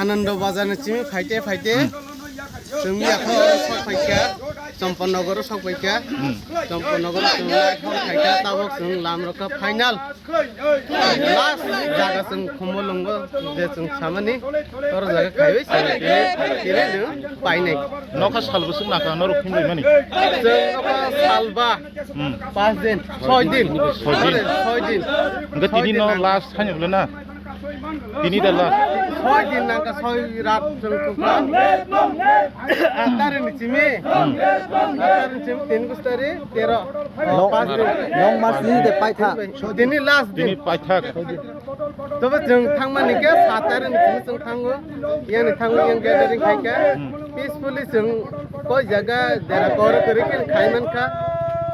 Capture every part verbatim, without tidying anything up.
Anando Bazar ni simi phaite phaite, hmm, chwng yakho oro sok phaikha, Champanagar o sok phaikha. Hmm. Champanagar o chwng lai thang phaikha, tabok chwng lam rokha final. Last jaga chwng Khumulwngo je chwng samani, oro jaga khaiwi chwng tini, tini nwng painai. Nokha sal bwswk nakha norok phimlaimani? Chwng nokha salba. Hmm. Pas din, soi din. Soi din. Soi din. Hwnkhe tini no last haino bwle na? Tini da last. Soi din nangkha, soi rat chwng tongkha. Aat tarik ni simi. Hmm. Aat tarik ni simi, tin gustari, tero. Long, pas din. Long March ni de paitha. Tini last din. Tini paithak. Tobo chwng thangmani khe sat tarik ni simi chwng thango. Yani thango, yang gathering khai khe. Hmm. Peacefully chwng koi jaga dera kor kwrwi khe khai mankha.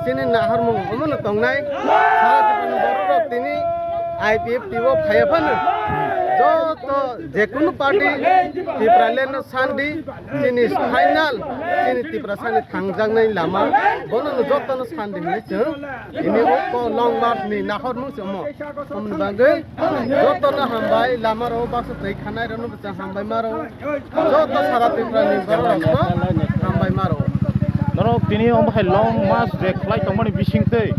Chini naharmung omono tongnai. Sara Tiprani borok rok tini I P F T o phaiya phano joto jekunu party Tipraland no sandi, chini final, chini Tiprasani thangjaknai lama bono no jotono sandi hinwi chwng tini o Long March ni nahormung se omo. Omoni bagwi jotono hambai, lama rok baksa twi khanai rokno bwchang hambai ma rok. Joto sara Tripura ni borok rokno hambai ma rok. Norok tini omo hai Long March je khlai tongmani bisingtwi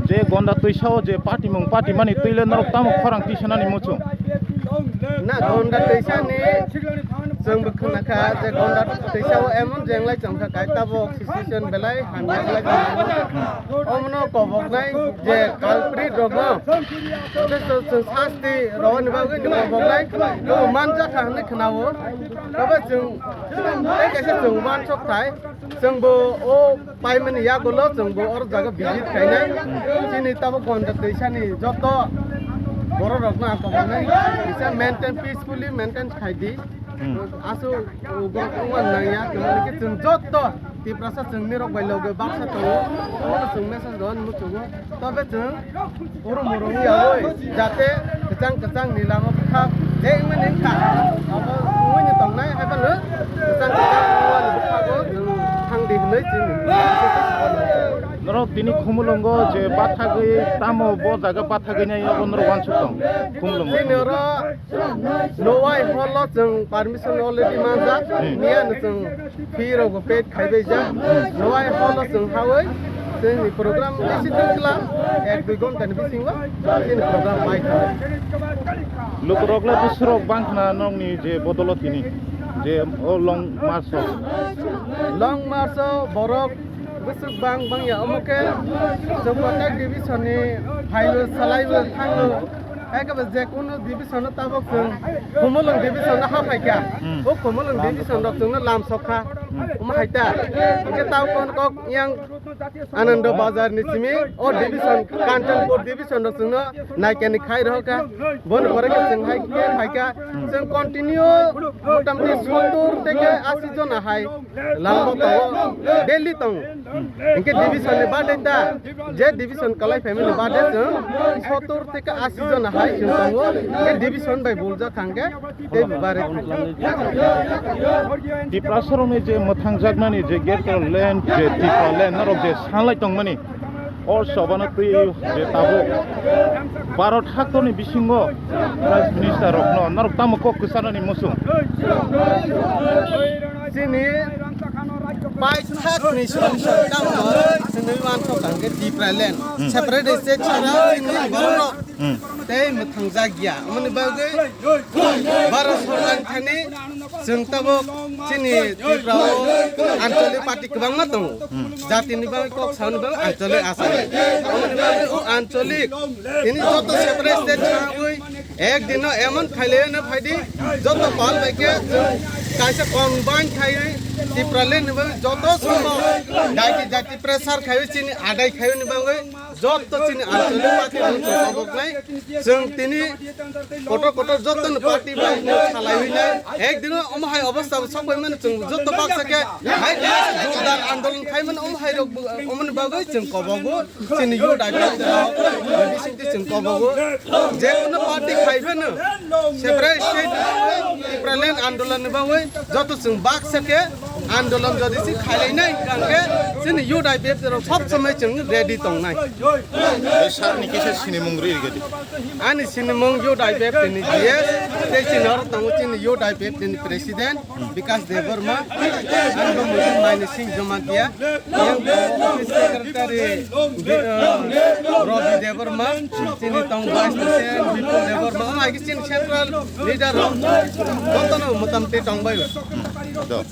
je Gonda Twisa o je party mung party mani twi le norok tamo khorang tisanani muchung? Na Gonda Twisa ni chwng bw khna kha je Gonda Twisa o emon jenglai chong kha kai tabok situation belai hamya lai. Omono koboknai je culprit rokno, je chwng sasti rwani bagwi ni koboknai, bo manjakha hinwi khnao. Tabo chwng tei kaisa chwng uansuk thai, chwngbo o paimani yagulo chwngbo oro jaga visit khainai. Chini tabo Gonda Twisani joto borok rokno ang koboknai, kisa maintain, peacefully maintain khai di. Hmm. Aswk, uh, borok wngmani nangya, tongmani khe chwng joto Tiprasa chwngni rok bai loge baksa tongo. Omono chwng message rwani muchungo. Tobe chwng oro moro wngya oi, jate kwchang kwchang ni lama bwkhak je wngmani wngkha. Abo wngmani tongnai, haiphano kwchang kwchang wngmani bwkhago chwng thangdi hinwi chwng. Norok tini Khumulwngo je bathagwi tamo bo jaga bathagwi nai, abo norok uansuk tong Khumulwngo. Chini oro Nowai hall o chwng permission already manjak. Hmm. Miya no chwng fee rok bo paid khaibai jak. Nowai hall o chwng hawi chwngni program bisi twkla ek dui ghonta ni bisingo chini program bai thang. Lukurok le bwswrok bang khna nokni je bodolo tini je o Long March o. Long March o borok bwswk bang bang ya, omo khe chwng Kotak division ni phaibo salaibo thango. Ekaba je kunu division o tabok chwng Khumulwng division o ha phaikha. Hmm. O Khumulwng division rok chwngno lam sokha. Hmm. Omo hai ta. Hwnkhe tao kon kok yang Anando Bazar ni simi o division, Kanchanpur division rok chwngno naikani khai rohorkha. Boni pore khe chwng hai khe phaikha. Hmm. Chwng continue motamoti sottor theke ashi jona hai lama tongo, daily tongo. Hwnkhe division ni bade ta, je division kalai phaimani bade chwng sottor theke ashi jona hai chwng tongo. Hwnkhe division bai buljak thangkhe tei bo bare thangkha. Tiprasa rokni je mwthangjaknani je Greater Land, je Tipraland norok je sanlai tongmani, o chobano twi je tabuk Bharat haktorni bisingo Prime Minister rokno norok tamo kok kwchanani muchung? Chini paithakni solution tamo chini manthok hwnkhe Tipraland. Hmm. Separate state chara chini borok Hmm. tei mwthangjakya. Amoni bagwi Bharat sorkar thani chwng tabuk chini Tripura o ancholik party kwbangma tongo. Hmm. Jatini bagwi kok sani bagwi ancholik asai. Amoni bagwi o ancholik tini joto separate state thangwi ek dino emon khailaiya no phaidi, joto pal bai khe chwng kaisa combine khaiwi Tipraland ni bagwi joto somo daiti daiti pressure khaiwi chini adai khaiwi ni bagwi joto chini ancholik party rok koboknai. Chwng tini kotor kotor joto ni party bai no salaiwi nai. Ek dino omo hai obostha bo sokpai mani chwng joto baksa khe hai joto jordar andolon khai mani omo hai rok bo, omoni bagwi chwng kobogo. Chini youth I P F T rok, bisingtwi chwng kobogo. Je kono party khai phano, separate state Tipraland andolon ni bagwi joto chwng baksa khe Andolon jodi si khailai nai, hwnkhe chini youth I P F rok sob somoi chwng ready tong nai. Bai sir ni kisa sinimung ri gadi. Ani sinimung youth I P F ni G S, tei chini oro tongo chini youth I P F ni president Bikash Debbarma, ang bo muitu Maini Singh Jamatia, yang bo office secretary, uh, Ravi Debbarma, chini tong vice president Vipul Debbarma, ang agi chini central leader rok, kotono motamti tong bai. Do.